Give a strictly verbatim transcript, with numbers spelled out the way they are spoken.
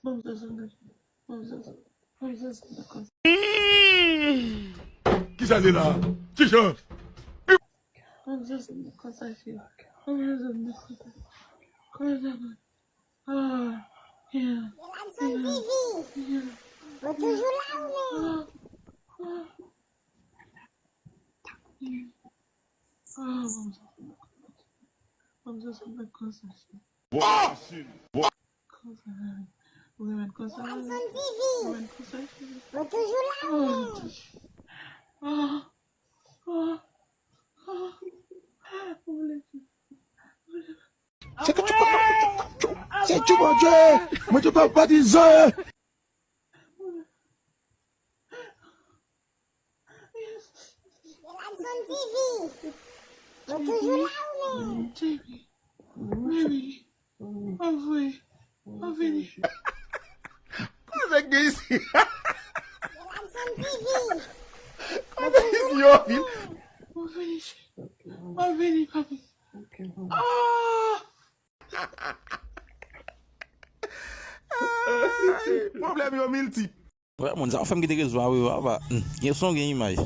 Ban m sèl sèl nan. Ban m sèl sèl. Ban m sèl sèl nan konsa. Kisa li la? Kijan? Ban m sèl sèl nan konsa, cheri. Ban m sèl sèl nan konsa. Konsa, man. Ah, yeah. Ladson T V, Yeah. mwen toujou la ou men. Ah, ah. Ah, ban m sèl sèl nan konsa. Ban m sèl sèl nan konsa, cheri. Konsa, ou renmen konsa, Ladson T V, ou renmen konsa, cheri. Mwen toujou la ou men. Ah, ah, ah, ah, ou vle Se ke tu peux. Se tu, mon Dieu. Mwen te pa batize. Ladson T V, mwen toujou la ou men. Baby, baby, anvoye, anvini. Kote nèg gen isi? Ladson T V, Kote nèg isi yo vin? Anvini, cheri. Anvini, papi. Ah! Pwoblèm yo miltip. Wè, moun sa fè m kite rezo a wi, papa. Hmm, gen son, gen imaj.